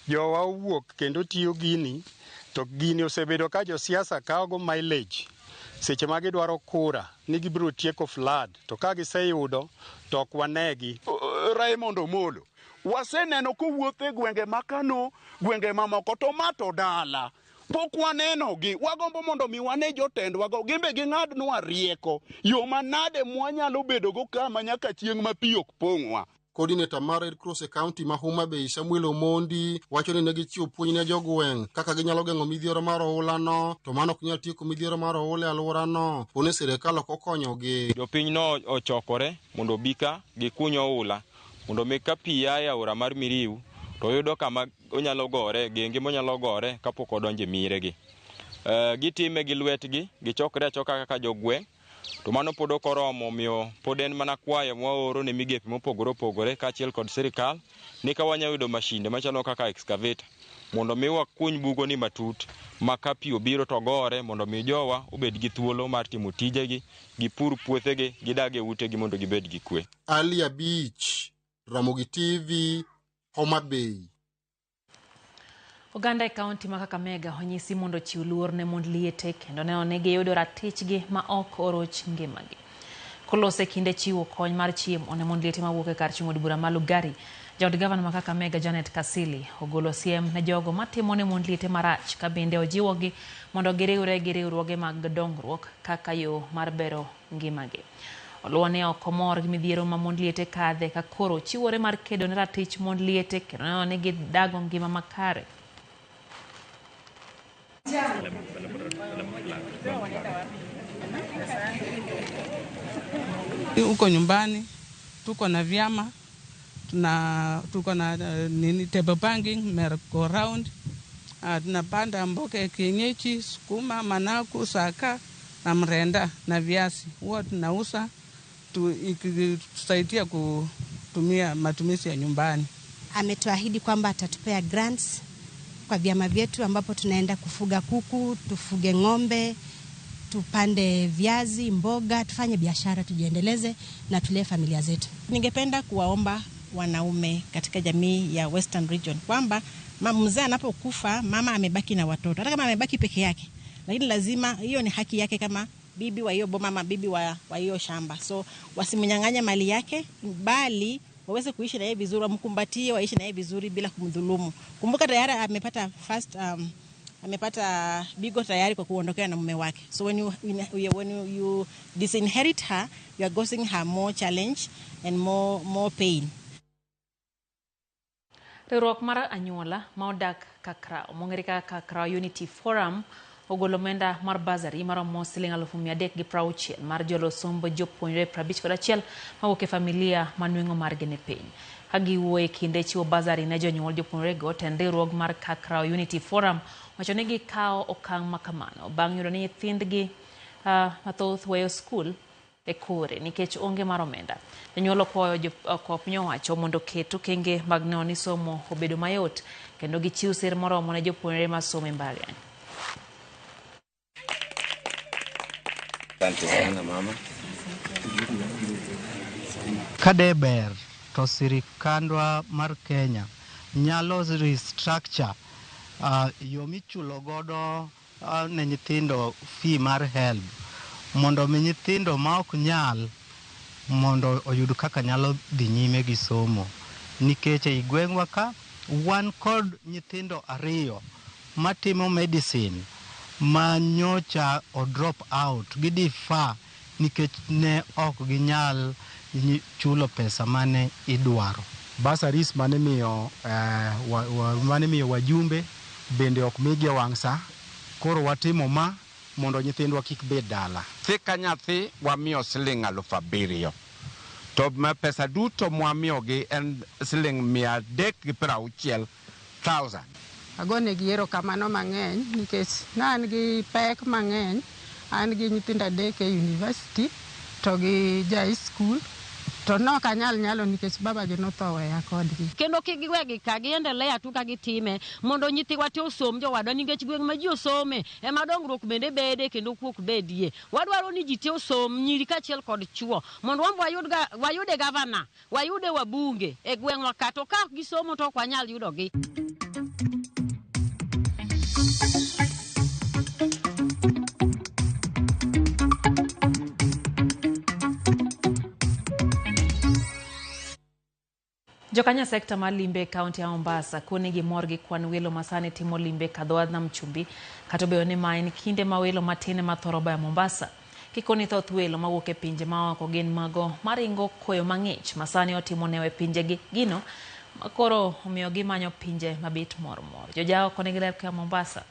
jowa owuok kendo tiyo gini, to gini osebedo ka josiasa kawogo mileage seche ma gidwaro kura ni gibiro tieko flood, to ka giseyudo to ok wanegi. Raymond Omolo waseneno kowuotho e gwenge ma Kano, gwenge mamoko, to ma to dala pok wanenogi. Wagombo mondo mi wane jotendwago, gimbe ging'adnwa rieko yo manade mwanyalo bedogo kama nyaka chieng' ma pi ok pong'wa. Coordinator mar Red Cross e county ma Homa Bay Samuel Omondi wacho ni ne gichiwo puonj ne jogweng' kaka ginyalo geng'o midhiero mar oulano, to mano ok nyal tieko midhiero mar oula e alworano po ni sirikal ok okonyogi. Jopiny no ochokore mondo obi ka gikuny oula mondo mi ka pi a e aora mar Miriu to yudo kama onyalo gore, genge monyalo gore kapok odonjo e mieregi. Gitime gi lwetgi, gichokre achoka kaka jogweng', to mano pod ok oromo, omiyo pod en mana kwayo mwaoro ne migepe mopogore opogore kaachiel kod sirikal ni ka wanyalo yudo mashinde machalo kaka excavator mondo mi wakuny bugo ni matut ma ka pi obiro to gore mondo mi jowa obed gi thuolo mar timo tijegi, gipur puothegi, gidag e utegi mondo gibed gi kwe. Ali Abich, Ramogi TV, Homa Bay. Oganda e kaunti ma Kakamega onyisi mondo ochiw luor ne mond liete kendo neno ni giyudo ratichgi ma ok oroch ngimagi. Kolose kinde chiwo kony mar chiemo ne mond liete mawuok e kar chung' od bura ma Lugari, jaod gavana ma Kakamega Janet Kasili ogolo siem ne jogo matimo ne mond liete marach ka bende ojiwogi mondo giriwre gi riwruoge mag dongruok kaka yo mar bero ngimagi. Oluwo ni ok omor gi midhiero ma mond liete kadhe ka koro chiwore mar kedo ne ratich mond liete kendo neno ni gidago ngima makare. Huko nyumbani tuko na vyama, tuko na nini table banking, merry-go round, tunapanda mboga ya kienyeji, sukuma, managu, saka na mrenda na viazi. Huwa tunauza Ikitusaidia kutumia matumizi ya nyumbani. Ametuahidi kwamba atatupea grants kwa vyama vyetu ambapo tunaenda kufuga kuku, tufuge ng'ombe, tupande viazi, mboga, tufanye biashara, tujiendeleze na tulee familia zetu. Ningependa kuwaomba wanaume katika jamii ya Western Region kwamba mzee anapokufa mama amebaki na watoto, hata kama amebaki peke yake, lakini lazima hiyo ni haki yake kama bibi wa hiyo boma ama bibi wa hiyo shamba. So wasimnyang'anye mali yake, bali waweze kuishi na yeye vizuri, wamkumbatie, waishi na yeye vizuri bila kumdhulumu. Kumbuka tayari amepata first amepata bigo tayari kwa kuondokea na mume wake. So when you disinherit her, you are causing her more challenge and more pain. Riwruok mar anyuola ma odak Kakrao mong'ere kaka Kakrao Unity Forum ogolo omenda mar bursary maromo siling 360,000 mar jolo somb jopuonjre 51 mawuok e familia ma nweng'o margi ni piny. Ka giwuoyo e kinde chiwo bursary ne jonyuol jopuonjrego, tend riwruok mar Kakrao Unity Forum wacho ni gikawo okang' makamano bang' yudo ni nyithindgi mathoth weyo skul e kore nikech onge mar omenda. Jonyuol okwayo piny owacho mondo oket okenge mag neno ni somo obedo mayot kendo gichiw sir moromo ne jopuonjre masomo e mbalariany. Asante sana mama. Kade ber to sirikandwa mar Kenya nyalo restructure yo michulo godo ne nyithindo fee mar HELB mondo mi nyithindo ma ok nyal mondo oyud kaka nyalo dhi nyime gi somo. Nikech ei gweng'wa ka wan kod nyithindo 2 matimo medicine ma nyocha o drop out, gidefer nikech ne ok ginyal chulo pesa mane idwaro. Bursaries mane miyo wajumbe bende ok migi wang' sa, koro watimo ma mondo nyithindwa kik bed dala. Nyathi ka nyathi wamiyo siling 7,000 to pesa duto mwamiyogi en siling 360,000. Agonegi erokamano mang'eny nikech ne an gi pek mang'eny, an gi nyithindo 3 e university to gi ja high school to nok anyal nyalo nikech babagi notho weya kodgi. Kendo kik giwegi ka giendelea tu ka gitime mondo nyithiwa te osom jowadwa, nikech gweng' ma ji osome ema dongruok bende bede kendo kuok bedie. Wadwaro ni ji te osom, nyiri kaachiel kod chuo, mondo wan wayude gavana, wayude wabunge e gweng'wa ka, to ka ok gisomo to ok wanyal yudogi. Jokanya sekta mar limbe e kaunti ya Mombasa koni gimor gi kwan welo masani timo limbe kadho wadh nam chumbi, kata obedo ni ma en kinde ma welo matin ema thoro bayo Mombasa. Kikoni thoth welo mawuok e pinje maoko gin mago maringo koyo mang'ich masani otimo newe pinjegi gino makoro omiyo gimanyo pinje mabit mormor. Jojao koni giler ka Mombasa.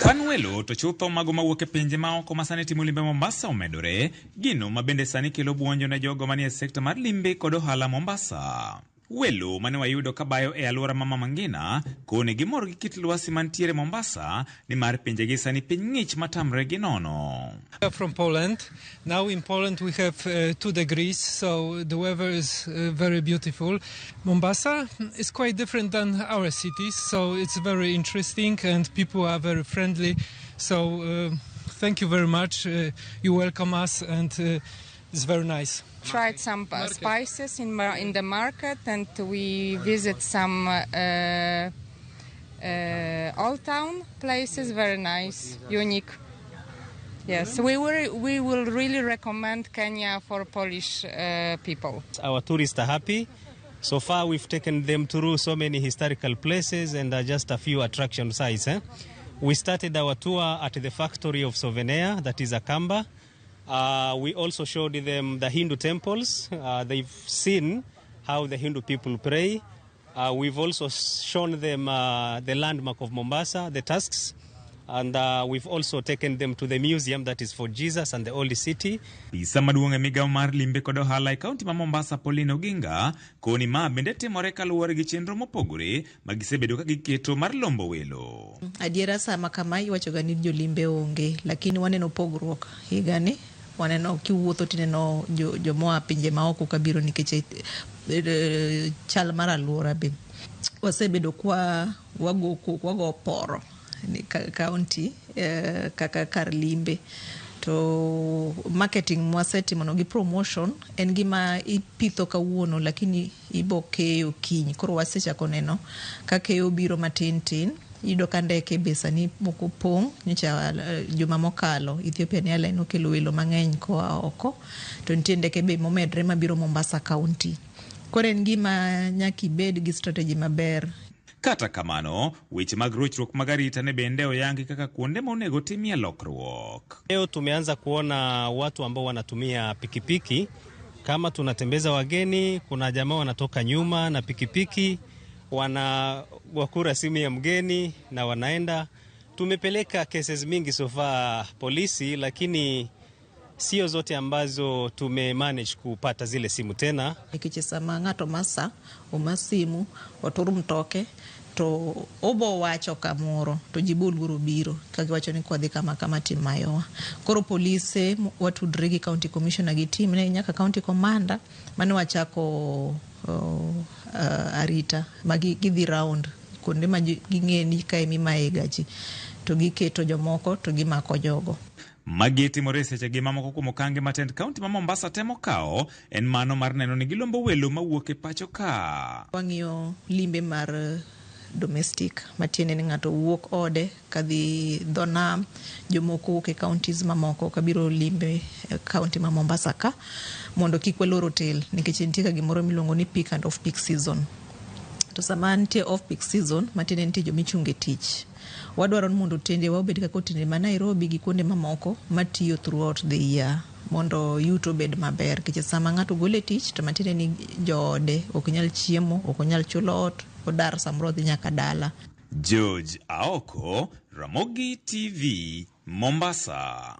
Kwan welo to chutho mago mawuok e pinje maoko masani timo limbe Mombasa omedore, gino mabende sani kelo buonjo ne jogo manie sekta mar limbe kod ohala Mombasa. Welo mane wayudo kabayo e alwora ma Mama Ngina koni gimor gi kit lwasi mantiere Mombasa nimar pinjegi sani piny ng'ich matamre gi nono. We are from Poland. Now in Poland we have 2 degrees, so the weather is very beautiful. Mombasa is quite different than our cities, so it's very interesting and people are very friendly. So thank you very much. You welcome us and it's very nice. Tried some spices in the market, and we visit some old town places. Very nice, unique. Yes, we will really recommend Kenya for Polish people. Our tourists are happy. So far, we've taken them through so many historical places and just a few attraction sites. We started our tour at the factory of souvenir, that is Akamba. We also showed them the Hindu temples. They've seen how the Hindu people pray. We've also shown them the landmark of Mombasa, the tusks. And we've also taken them to the museum that is for Jesus and the Old City. Apisa maduong' e migawo mar limbe kod ohala e kaunti ma Mombasa Pauline Oginga koni ma bende timore kaluwore gi chenro mopogore ma gisebedo ka giketo mar lombo welo. Adiera sama kama iwachoga ni jolimbe onge, lakini waneno pogruok higani. Waneno kiwuotho tineno jomoa pinje maoko kabiro nikech chal mar aluora be. Wasebedo kwa wago poro ni kaunti kaka kar limbe. To marketing mwasetimo no gi promotion en gima ipitho kawuono lakini ibo keyo kiny. Koro wasechako neno ka keyo biro matin tin. Iyudo ka ndeke be sani moko pong' nyocha juma mokalo Ethiopian Airlines okelo welo mang'eny koa oko to nitie ndeke be momedre mabiro Mombasa County. Koro en gima nyaka ibed gi strategy maber. Kata kamano, weche mag rochruok mag arita ne bende oyangi kaka kuonde ma onego timie lokruok. Leo tumeanza kuona watu ambao wanatumia pikipiki kama tunatembeza wageni. Kuna jamaa wanatoka nyuma na pikipiki wanawakura simu ya mgeni na wanaenda. Tumepeleka cases mingi so far polisi, lakini sio zote ambazo tumemanage kupata zile simu tena. Nikech sama ng'ato masa oma simu otur mtoke to obo wacho kamoro to ji boluoro biro ka giwacho ni kwadhi kama kama tim mayowa. Koro polise watudre gi county commissioner gi team ne nyaka county commander mane wachako arita ma gidhi round kuonde ma ging'e ni kae mimaye gachi to giketo jomoko to gimako jogo. Magi timore e sechegi mamoko kuom okange ma tend kaunti ma Mombasa temo kawo en mano mar neno ni gilombo welo mawuok e pacho ka. Wang'iyo limbe mar domestic matiende ni ng'ato wuok ode kadhi dho nam, jomoko wuok e counties mamoko kabiro limbe kaunti ma Mombasa ka mondo kik walor hotel nikech nitie ka gimoro miluongo ni peak and off peak season. To sama nitie off peak season matiende nitie jomichunge tich. Wadwaro ni mondo otende wa obed kaka otende ma Nairobi gi kuonde mamoko matiyo throughout the year mondo yuto obed maber nikech sama ng'ato gole tich to matiende ni joode ok nyal chiemo, ok onyal chulo ot, odar samoro odhi nyaka dala. George Aoko, Ramogi TV, Mombasa.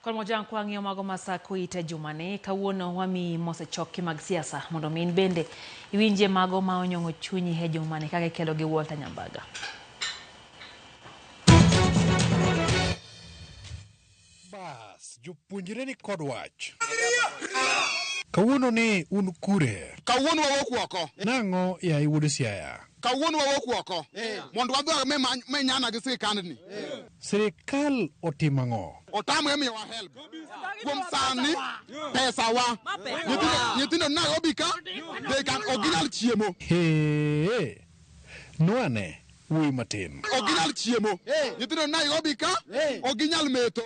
Kod mojang kwa ng'iyo mago masako ite jumani, kawuono wamiyi mosechoki mag siasa mondo mi in bende iwinjie mago ma onyong'o chunyi e jumani kaka ikelo gi Walter Nyambaga. Bas, jopuonjre ni kod wach. Kawuono ni un kure. Kawuono wawuok oko. Nang'o yaye wuod Siaya? Kawuono wawuok oko. Mondo wadhi menyana gi sirikandni. Sirikal otimo ang'o? Otamre miyowa help. Kuom sani pesa wa. Nyithindo Nairobi ka they can ok ginyal chiemo. Hee. Nwane wuoyi matin. Ok ginyal chiemo. Nyithindo Nairobi ka ok ginyal metho.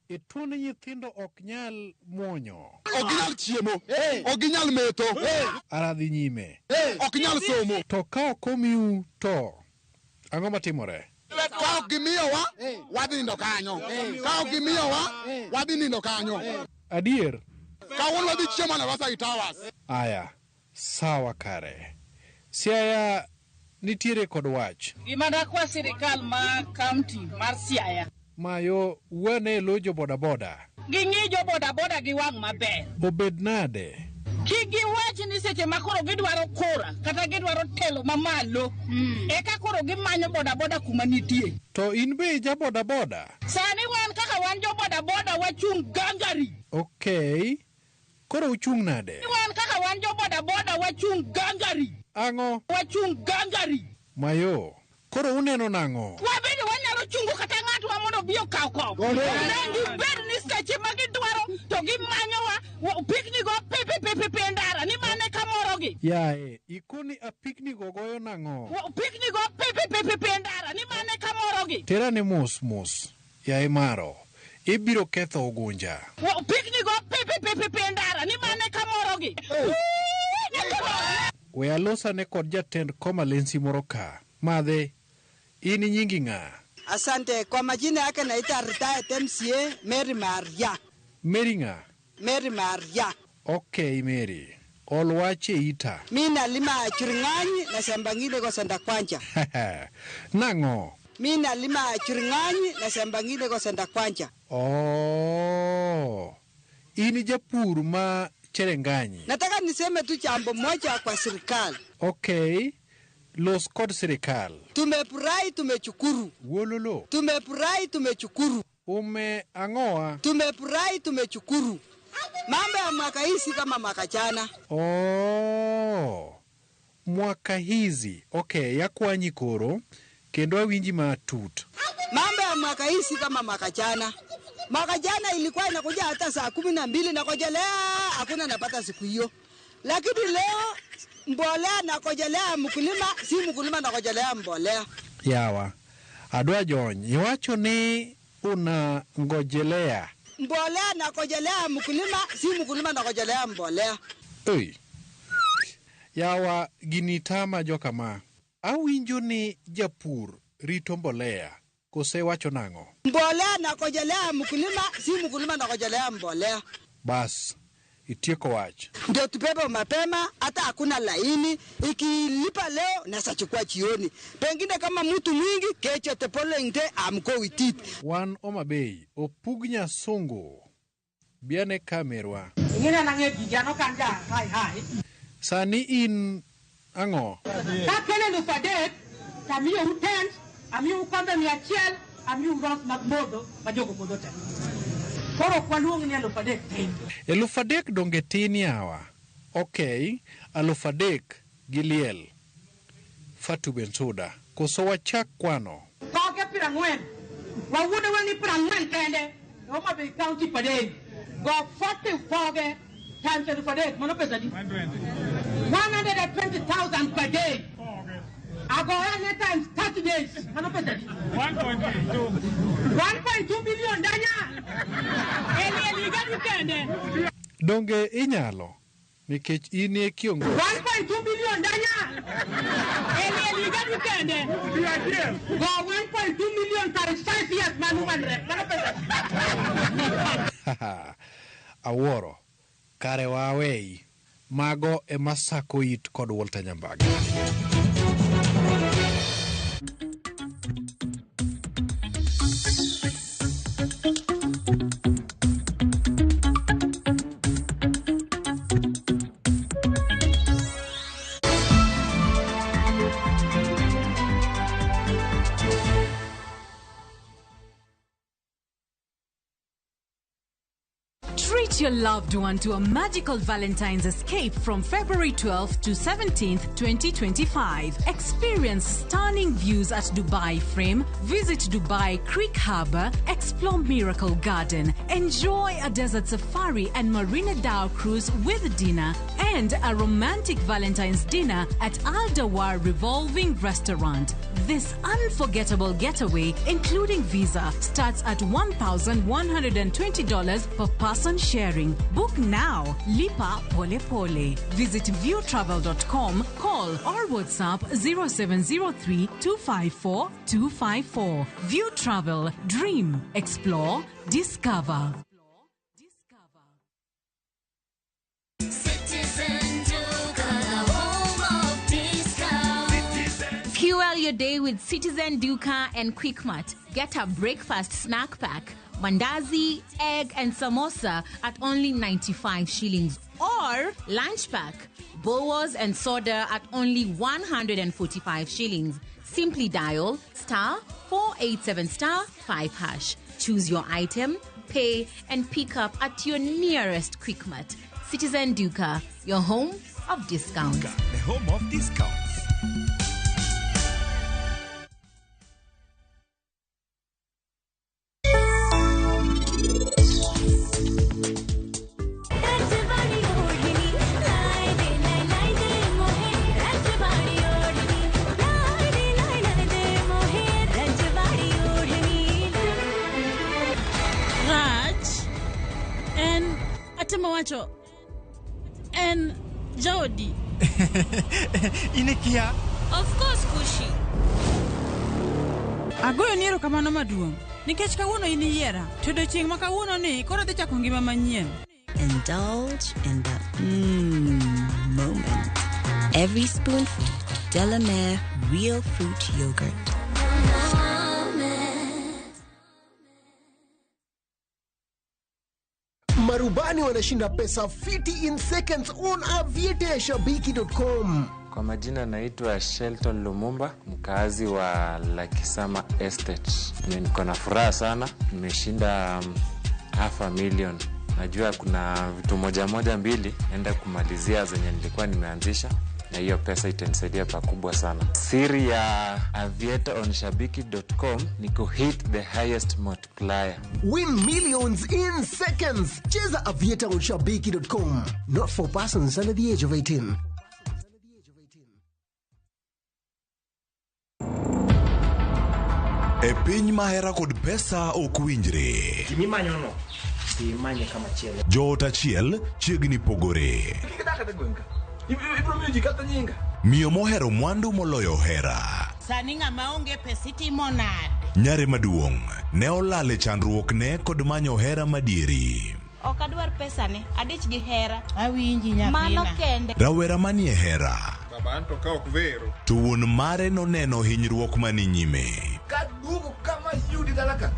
Ituon nyithindo ok nyal muonyo. Ok ginyal chiemo. Ok ginyal metho. Ara dhi nyime. Ok nyal somo. To ka ok omiu to ang'o matimore? Ka ok gimiyowa, wadhi nindo kanyo. Ka ok gimiyowa, wadhi nindo kanyo. Adier. Kawuono wadhi chiemo Naivasha Towers. Aya, sawa kare. Siaya nitiere kod wach. Gima dakwa sirikal ma kaunti mar Siaya. Mayo wane lo jo bodaboda. Ging'i jo bodaboda gi wang' maber. Obed nade? Kik giwach ni seche ma koro gidwaro kura kata gidwaro telo mamalo eka koro gimanyo bodaboda kuma nitie. To in be ija bodaboda? Sani wan kaka wan jo bodaboda wachung' gangari. Okay. Koro uchung' nade? Wan kaka wan jo bodaboda wachung' gangari. Ang'o? Wachung' gangari. Mayo. Koro uneno nang'o? Wabende wanyalo chungo kata ng'atwa mondo obi okaw kom. Gibed ni seche ma gidwaro to gimanyowa pikni go pipipipipi e ndara ni mane kamorogi. Yae, ikoni apikni go goyo nang'o? Pikni go pipipipipi e ndara ni mane kamorogi. Tera ne mos mos, yae maro. Ibiro ketho ogunja. Pikni go pipipipipi e ndara ni mane kamorogi. We alosane kod jatend Koma Lensi moro ka. Madhe, in nyingi ng'a? Asante. Kwa majina yake naita retired MCA Mary Maria. Mary ng'a? Mary Maria. Okay, Mary. Ol wach e ita. Mi nalima chiring'anyi na shamba ngine kwa sanda kwanja. Nang'o? Mi nalima Chiringanyi na shamba ngine kwa Senda Kwanja. Oh. In japur ma Cherenganyi. Nataka niseme tu jambo moja kwa serikali. Okay. Los kod sirikal. Tumefurahi, tumechukuru. Wololo. Tumefurahi, tumechukuru. Ume ang'oa. Tumefurahi, tumechukuru. Mambo ya mwaka hii si kama mwaka jana. Oh. Mwaka hizi. Okay, yakwanyi koro kendo awinji matut. Mambo ya mwaka hii si kama mwaka jana. Mwaka jana ilikuwa inakuja hata saa 12 na kojelea hakuna napata siku hiyo. Lakini leo mbolea na kojelea mkulima, si mkulima na kojelea mbolea. Yawa. Adwa jony. Iwacho ni una ngojelea. Mbolea na kojelea mkulima, si mkulima na kojelea mbolea. Oi. Yawa gini tama jokama. Awinjo ni japur rito mbolea. Kose wacho nang'o? Mbolea na kojelea mkulima, si mkulima na kojelea mbolea. Bas, itieko wach. Ndio tubebe mapema, hata hakuna laini. Ikilipa leo nasachukua jioni. Pengine kama mtu mwingi kesho the following day I'm go with it. Wan Homa Bay, opug nyasungu. Biane kamerwa. Ingine nang'e gigi kanja hai hai. Sani in ang'o? Kakele 3,000 tamiyo tent, amiyo kombe 100, amiyo ros mag modho ma jogo modho te. Koro ok waluong ni 3,000 tin. 3,000 donge tin yawa. Okay, 3,000 gi liel. Fatu Bensouda. Koso wachak kwano. Koke 40. Wawuondo wang' 40 kende. Homa Bay County per day. Go 40 foge times 3,000. Mano pesa di? 120,000 per day. Ago ane times 30 days. Mano pesa di? 1.2. 1.2 million danya. Eli eli gadi kende. Donge inyalo. Nikech in e kiongozi. 1.2 million danya. Eli eli gadi kende. Go 1.2 million times 5 years manu manre. Mano pesa di? Awuoro. Kare wawei. Mago ema sako it kod Walter Nyambaga. Treat your loved one to a magical Valentine's escape from February 12th to 17th, 2025. Experience stunning views at Dubai Frame, visit Dubai Creek Harbour, explore Miracle Garden, enjoy a desert safari and Marina Dhow cruise with dinner, and a romantic Valentine's dinner at Al Dawar Revolving Restaurant. This unforgettable getaway, including visa, starts at $1,120 per person sharing. Book now. Lipa Pole Pole. Visit viewtravel.com, call or WhatsApp 0703 254 254. View Travel. Dream. Explore. Discover. Fuel your day with Citizen Duka and Quickmart. Get a breakfast snack pack, mandazi, egg and samosa at only 95 shillings. Or lunch pack, bowas and soda at only 145 shillings. Simply dial *487*5#. Choose your item, pay and pick up at your nearest Quickmart. Citizen Duka, your home of discounts. The home of discounts. Rach en atemo wacho en jaodi. Inikia. Of course, Kushi. Agoyo ni erokamano maduong' nikech kawuono in iyiera to odiochieng' ma kawuono ni koro adhi chako ngima manyien. Indulge in the moment. Every spoonful, Delamere Real Fruit Yogurt. Marubani wanashinda pesa fiti in seconds on aviator.shabiki.com. Kwa majina naitwa Shelton Lumumba, mkazi wa Lakisama Estate. Niko na furaha sana, nimeshinda 500,000. Najua kuna vitu moja moja mbili naenda kumalizia zenye nilikuwa nimeanzisha, na hiyo pesa itanisaidia pakubwa sana. Siri ya Aviator on shabiki.com ni kuhit the highest multiplier. Win millions in seconds. Cheza Aviator on shabiki.com. Not for persons under the age of 18. E piny ma hera kod pesa ok winjre. Gimimanyono, dhi imanye kama chielo. Joot achiel chiegni pogore. Kik idak kata e gweng' ka. Ibiro miyo ji kata nyinga. Miyo mohero mwandu moloyo hera. Sani ng'ama onge pesa itimo nade? Nyare maduong' ne olal e chandruok ne kod manyo hera madieri. Ok adwar pesane, adich gi hera. Awinji nyathina. Mano kende. Rawera manie hera. Baba an to ka ok vero. To wuon mare noneno hinyruok mani nyime. Kaduogo kama yudi dala ka,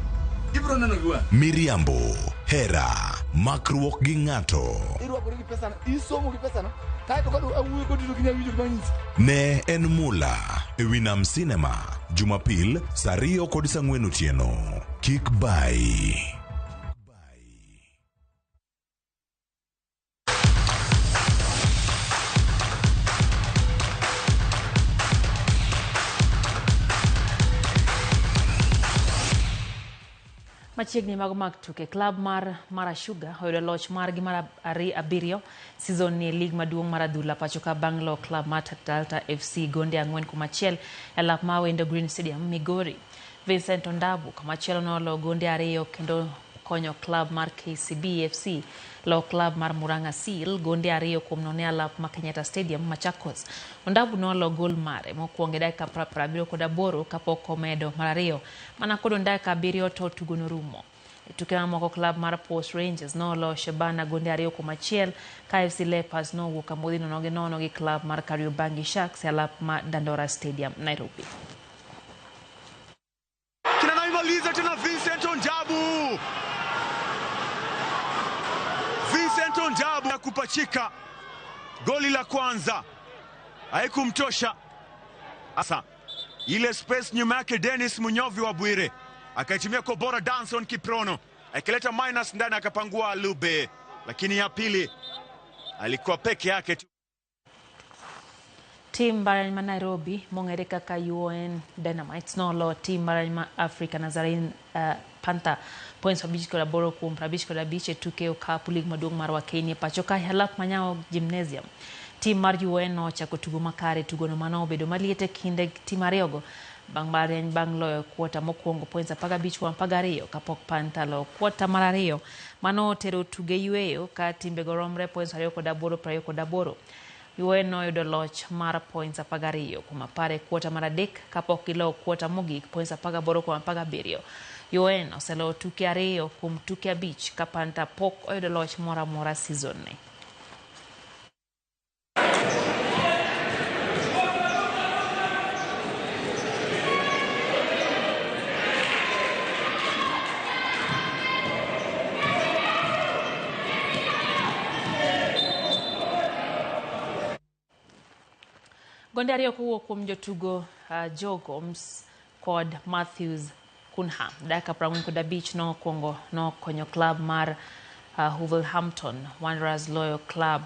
ibiro neno gi wang'i. Miriambo, hera, makruok gi ng'ato. Irwakori gi pesana, isomo gi pesana, kaeto ka awuoyo kodi to ok inyal winjo gima anyisi. Ne en mula e wi Nam Cinema, Jumapil saa 2 kod saa 4 otieno. Kik bai. Machiegni mago mag tuke, klab mar Mara Sugar oyudo loch margi mar 7 season ni e lig maduong' mar adhula pacho ka bang' loyo klab mar Delta FC gonde 4-1 e lap mar Wendo Green Stadium, Migori. Vincent Ondabu kamachielo noloyo gonde 2 kendo konyo klab mar KCB FC loyo klab mar Murang'a Seal gonde 2-0 e alap ma Kenyatta Stadium, Machakos. Ondabu noloyo gol mare mokwongo e dakika 78 kapok omedo mar 2 mana kod dakika 7 to tugo norumo. E tuke mamoko, klab mar Post Rangers noloyo Shabana gonde 2-1 ka FC Leopards nowuok amodhi 0-0 gi klab mar Kariobangi Sharks e alap ma Dandora Stadium, Nairobi. Kinanaimaliza tena Vincent Onjabu. Vincent Onjabu ya kupachika goli la kwanza haikumtosha. Asa ile space nyuma yake Dennis Munyovi wa Bwire akaitumia kwa bora Danson Kiprono akileta minus ndani akapangua Lube, lakini ya pili alikuwa peke yake tu. Tim mbalariany ma Nairobi mong'ere kaka UON Dynamites noloyo tim mbalariany ma Africa Nazarene Panther points 58 kuom 55 e tuke okapu lig maduong' mar Wakeni e pacho ka e alap ma Nyawo Gymnasium. Tim mar UON nochako tugo makare tugono mano obedo maliet e kinde tim ariyogo bang' mbalariany bang' loyo kwota mokwongo points 15 kuom 12 kapok Panther loyo kwota mar 2 mano otero tuge yweyo ka timbego romre points 28 28. UON noyudo loch mar points 12 kuom 10 e kwota mar 3 kapok giloyo kwota mogik points 18 kuom 17. UON oseloyo tuke 2 kuom tuke 5 ka Panther pok oyudo loch moro amora season ni. Gonde 2 kowuok kuom jotugo Joe Gomes kod Matthews Cunha. Dakika 45 nokwongo nokonyo klab mar Wolverhampton Wanderers loyo klab